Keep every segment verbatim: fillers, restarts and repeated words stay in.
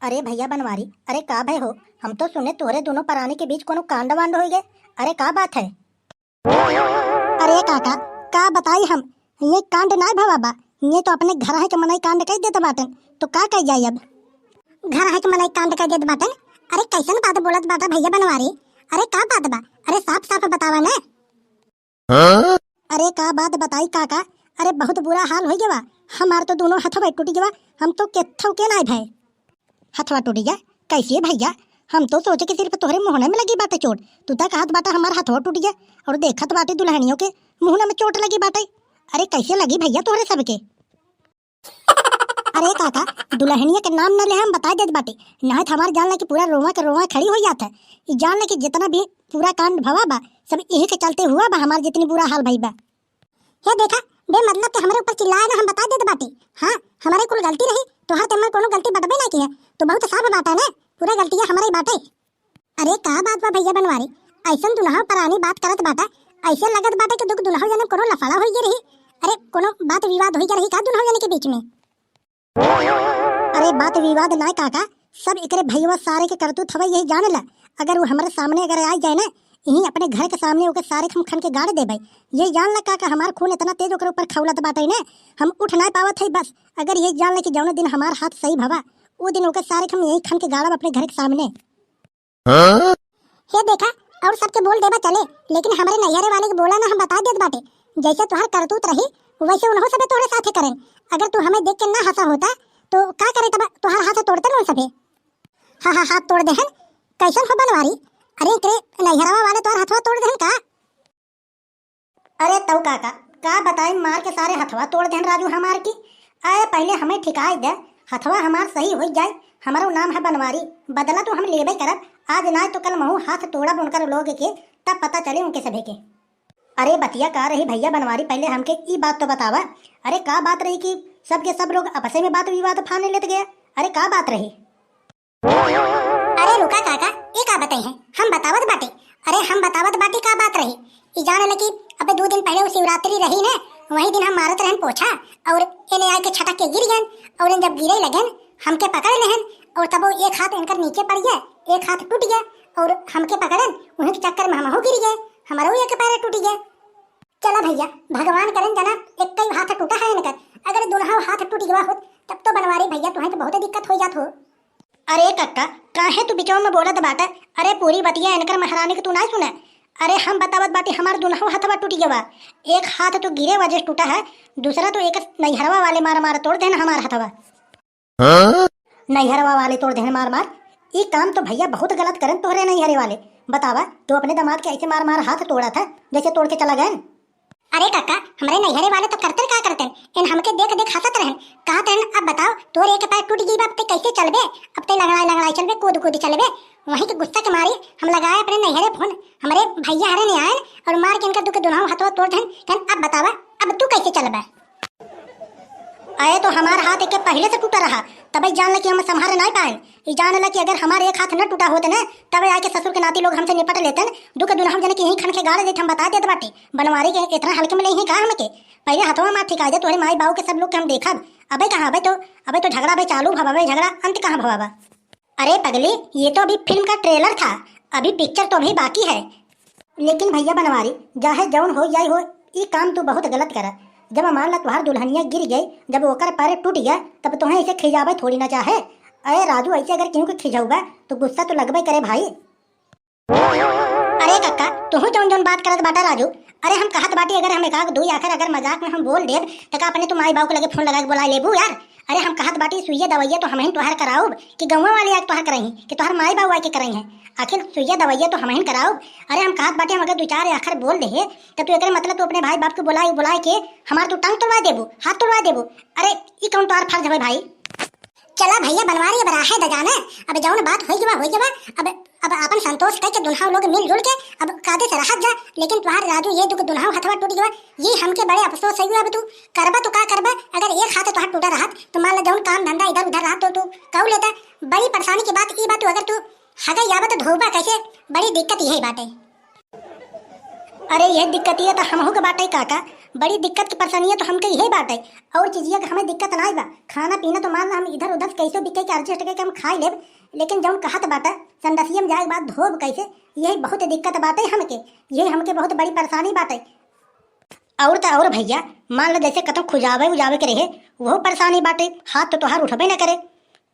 अरे भइया बनवारी, अरे का भय हो? हम तो सुने तोहरे दुनो परानी के बीच कोनो कांड वांड होइ गए। अरे का बात है? अरे काका, का बताई हम, ये कांड नाय भवा बा, ये तो अपने घरहे के मनई कांड कइ देत बाटन, तो का कइ जाई अब? घरहे के मनई कांड कइ देत बाटन? अरे कइसन बात बोलत बाटा भइया बनवारी? अरे का बात बा? अरे साफ साफ बतावा ना। अरे का बात बताई काका, अरे बहुत बुरा हाल होइ गवा, हमार तो दुनो हथवा टूट गवा, हम तो केथव के नाय भय। हथवा टूट गया? कइसे भइया? हम तो सोचे कि सिर्फ तोहरे मुहना में लगी बाटे चोट, तू त कहत बाटा हमार हथवा टूट गया, अउर देखत बाटे दुलहनियो के मुहना में चोट लगी बाटे। अरे कइसे लगी भइया तोहरे सबके? अरे काका, दुलहनिया के नाम न ले, हम बताइ देत बाटे, नाहीं त हमार जान ले कि पूरा रोवा के रोवा खड़ी होइ जात है। ई जान ले कि जितना भी पूरा कांड भवा बा, सब इही के चलते हुआ बा, हमार जितनी बुरा हाल भई बा। हे देखा, बेमतलब के हमरे ऊपर चिल्लाए ना, हम बताइ देत बाटे। हाँ, हमरे कुल गलती रही, तोहार ते हमार कोनो गलती बटबे ना की है, तू बहुत साफ बाटा ना, पूरा गलतिया हमरे ही बाटे। अरे का बात बा भइया बनवारी, अइसन दुनहव परानी बात करत बाटा, अइसे लगत बाटे कि दुख दुनहव जने कोनो लफड़ा होइ गए रही। अरे कोनो बात विवाद होइ गए रही का दुनहव जने के बीच में? अरे बात विवाद नाय काका, सब एकरे भइया सारे के करतूत हवे, यही जान ला। अगर वो हमरे सामने अगर आइ जाए ना, यही अपने घर के सामने ओके सारे के हम खन के गाड़ देबे। ये जान ला काका, हमार खून इतना तेज ओकरे ऊपर खौलत बाटे ना, हम उठ नाय पावत है बस। अगर ये जान ला कि जौने दिन हमार हाथ सही भवा, वो दिन ओके सारे के हम यही खन के गाड़ब अपने घर के सामने। हाँ? हे देखा, अउर सबके बोल देबा चले, लेकिन हमरे नैहरे वाले के बोला ना, हम बताइ देत बाटे। जइसे तोहार करतूत रही, वइसे उनहु सबे तोहरे साथे करेन। अगर तू हमें देख के ना हँसा होता, तो का करे तब तोहार हाथ तोड़ते न सभे। हाँ, हाँ, हाथ तोड़ देहन। कइसन हो बनवारी? अरे, एकरे नैहरवा वाले तोहार हथवा तोड़ देहन का? अरे तउ काका, का बताई, मार के सारे हथवा तोड़ देहन राजू हमार की। अरे पहिले हमें ठिकाइ दे, हथवा हमार सही होइ जाए, हमरो नाम है बनवारी, बदला तो हम लेबे करब, आज नाय तो कल महू हाथ तोड़ब उनकर लोग के, तब पता चले उनके सभे के। अरे बतिया का रही भइया बनवारी, पहिले हमके ई बात तो बतावा, अरे का बात रही कि सबके सब लोग आपसे में बात विवाद फाने लेत गया, अरे का बात रही? अरे रुका काका, ई का बताई है? हम बतावत बाटी। अरे हम बतावत बाटी का बात रही। ई जान ले कि अबे दो दिन पहिले वो शिवरात्रि रही ने, वही दिन हम मारत रहन पोछा अउर एने आके छटक के गिर गएन अउर जब गिरे लगेन हमके पकड़ लेहन अउर तब वो एक हाथ इनकर नीचे पड़ गया, एक हाथ टूट गया अउर हमके पकड़न, वही के चक्कर में हमहू गिर गए, हमारो एक पैर टूट गया। चला भइया, भगवान करेन जना एक ही हाथ टूटा है इनकर, अगर दुनहु हाथ टूट गवा होत तब तो बनवारी भइया तुहें तो बहुत दिक्कत होइ जात हो। अरे कक्का, काहे तू बिचवा में बोलत बाटे? अरे पूरी बतिया इनकर महरानी के तू नाय सुने। अरे हम बतावत बाटी हमार दुनहु हथवा टूट गवा, एक हाथ तो गिरे वजह से टूटा है, दूसरा तो एक नैहरवा वाले मार मार तोड़ देन हमार हथवा। हाँ? नैहरवा वाले तोड़ देहन मार मार। ई काम तो भइया बहुत गलत करन तोहरे नैहरे वाले। बतावा, तू अपने दामाद के ऐसे मार मार हाथ तोड़ा था, जैसे तोड़ के चला गए। अरे काका, हमरे नैहरे वाले तो करते का करते, इन हमके देख देख हंसत रहन, कहत रहन, "अब बताओ, तोर एक पैर टूट गई बा, अब ते कैसे चलबे? अब ते लंगड़ाई लंगड़ाई चलबे, कूद कूद चलबे।" वहीं के गुस्सा के मारी हम लगाए अपने नैहरे फोन, हमरे भइया हरे ने आयन और मार के इनका दुख दुनहु हथवा तोड़ देहन, कहन, "अब बतावा, अब तू कैसे चलबे?" अरे तो हमार हाथ एके पहिले से टूटा रहा, तबे जान ले कि हम संभारे नाय पाएन। ई जान ले कि अगर हमार एक हाथ न टूटा होत न, तबे आके ससुर के नाती लोग हमसे निपट लेतन। दुख दुनहु जने के यहीं खन के गाड़ देत, हम बता देत बाटी। बनवारी के इतना हल्के में लेही का हमके? पहिले हथवा मार ठिकाए दे, तोहरे माई बाऊ के सब लोग के हम देखब। अबे कहाँ, अबे तो, अबे तो झगड़ा अबे चालू भवा, अबे झगड़ा अंत कहाँ भवा बा? अरे पगली, ये तो अभी फिल्म का ट्रेलर था, अभी पिक्चर तो अभी बाकी है। लेकिन भइया बनवारी, चाहे जौन हो जाए हो, ई काम तू बहुत गलत करा। जब मान ला तुहार दुल्हनिया गिर गई, जब ओकर पैर टूट गया, तब तोहें इसे खिजावे थोड़ी ना चाहे। अरे राजू, ऐसे अगर केहू के खिजौबा, तो गुस्सा तो लगबे करे भाई। अरे कक्का, तुहू जौन जौन बात करत बाटा राजू, अरे हम कहत बाटी अगर हम एक आध दुई आखर अगर मजाक में हम बोल देब, त का अपने तू माई बाऊ के लगे फोन लगा के बोला लेबू यार? अरे हम कहत बाटी सुइया दवाइया तो हमहिन तोहार कराउब कि गौवा वाले आके तोहार करइहीं कि तोहार माई बाऊ आके करइहीं? आखिर सुइया दवाइया तो हमहिन कराउब। अरे हम कहत बाटी हम अगर दू चार आखर बोल देहे, त तू एकरे मतलब तू अपने भाई बाप के बोलाए, बोलाए के हमार तू टांग तोड़वा देबू, हाथ तोड़वा देबू? अरे ई कौन तोहार फर्ज हवे भाई? चला भइया बनवारी, अब राहे द जाने, अब जौन बात होई गवा, होई गवा। अब, अब आपन संतोष कइके दुनहु लोग मिलजुल के अब कायदे से रहत जा, लेकिन तुहार राजू ये दुख दुनहु हथवा टूट गवा, ये हमके बड़े अफसोस होइ गवा। अब तू करबा तो का करबा, अगर एक हाथ तुहार टूटा रहत तो मान ला जौन काम धंधा इधर उधर रहत तो तू कऊ लेता। बड़ी परेशानी की बात ई बात, तू अगर तू हगई आवा तो धोबा कैसे, बड़ी दिक्कत यही बाटे। अरे ये दिक्कतिया तो हमहू के बाटे काका, बड़ी दिक्कत की परेशानियाँ तो हमके यही बाटे, और चीजिया के हमें दिक्कत नाई बा। खाना पीना तो मान ला हम इधर उधर से कैसे बिके के adjust करके हम खाई लेब, लेकिन जौन कहत बाटे संडसिया में जाए के बाद धोब कैसे, यही बहुत दिक्कत बाटे हमके, यही हमके बहुत बड़ी परेशानी बाटे। और त और भैया, मान ला जैसे कतौ खुजावे उजावे के रहे, वहू परेशानी बाटे, हाथ तो तोहार उठबे न करे।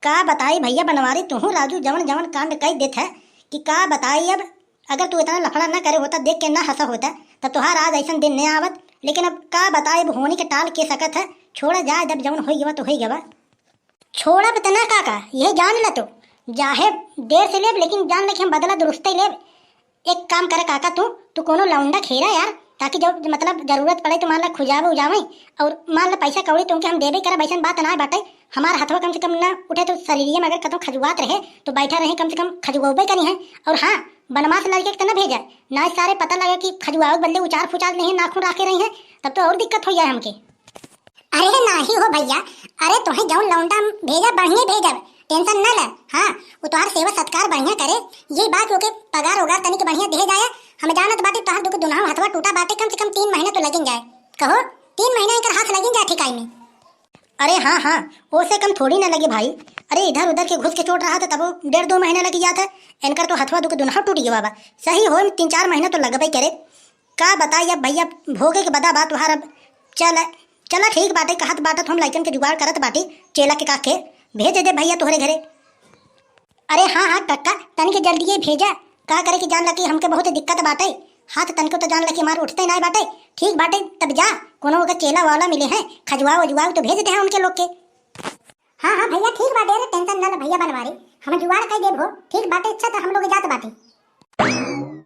का बताई भैया बनवारी, तुहू राजू जवन जवन कांड कई देत है कि का बताई। अब अगर तू इतना लफड़ा न करे होता, देख के न हंसा होता, तब तोहार आज ऐसन दिन न आवत। लेकिन अब का बताई, अब होनी के टाल के सकत है, छोड़ा जाए, जब जवन होई गवा तो होई गवा। छोड़ब त ना काका, यह जान ल तू, चाहे देर से लेब, लेकिन जान ल कि हम बदला दुरुस्ते लेब। एक काम कर काका, तू तू कोनो लौंडा खेरा यार, ताकि जब मतलब जरूरत पड़े तो मान ला खुजावे उजावे, और मान ला पैसा कौड़ी तुमके हम देबे करब, ऐसन बात ना बाटे। हमार हथवा कम से कम ना उठे तो शरीरिया में अगर कतौ खजुआत रहे तो बैठा रहे, कम से कम खजुआबे करी है। और हाँ, बनवास लड़के के त ना भेजा, ना सारे पता लगे कि खजुआवे के बदले उचार फुचार नहीं नाखून राखे रही है, तब तो और दिक्कत हो जाए हमके। अरे नाही हो भैया, अरे तोहे जौन लौंडा हम भेजब, बढ़िया भेजब, tension न ले। हाँ, वो तोहार सेवा सत्कार बढ़िया करे, ये बात ओके पगार ओगार तनिक बढ़िया दे जाए। हम जानत बाटी तोहार दुख दुनहौ हथवा टूटा बाटे, कम से कम तीन महीना तो लगिन जाए। कहो, तीन महीना इनकर हाथ लगिन जाए ठिकाई में। अरे हाँ हाँ, ओसे कम थोड़ी ना लगे भाई। अरे इधर उधर के घुस के चोट रहा था तब डेढ़ दो महीना लगी जाता है, इनकर तो हथवा दुख दुनहौ टूट गया बा। सही होए में तीन चार महीना तो लगबे करे। का बताई अब भैया, भोगे के बदा बा तोहार। अब चल, चला ठीक बाटे, कहत बाटे तो हम लइकन के जुगाड़ करत बाटी, चेला के काके भेज दे भैया तोहरे घरे। अरे हाँ हाँ कक्का, तनिक जल्दिए भेजा, का करे कि जान ला कि हमके बहुत दिक्कत बाटे, हाथ तनिको तो जान ला कि हमार उठते नाई बाटे। ठीक बाटे, तब जा, कोनो ओकर चेला वाला मिले हैं, खजुआ वजुआ तो भेज दे हैं उनके लोग के। हाँ हाँ भैया ठीक बाटे रे, tension न ले भैया बनवारी, हम जुगाड़ कई देब हो। ठीक बाटे, अच्छा तो हम लोग जात बाटी।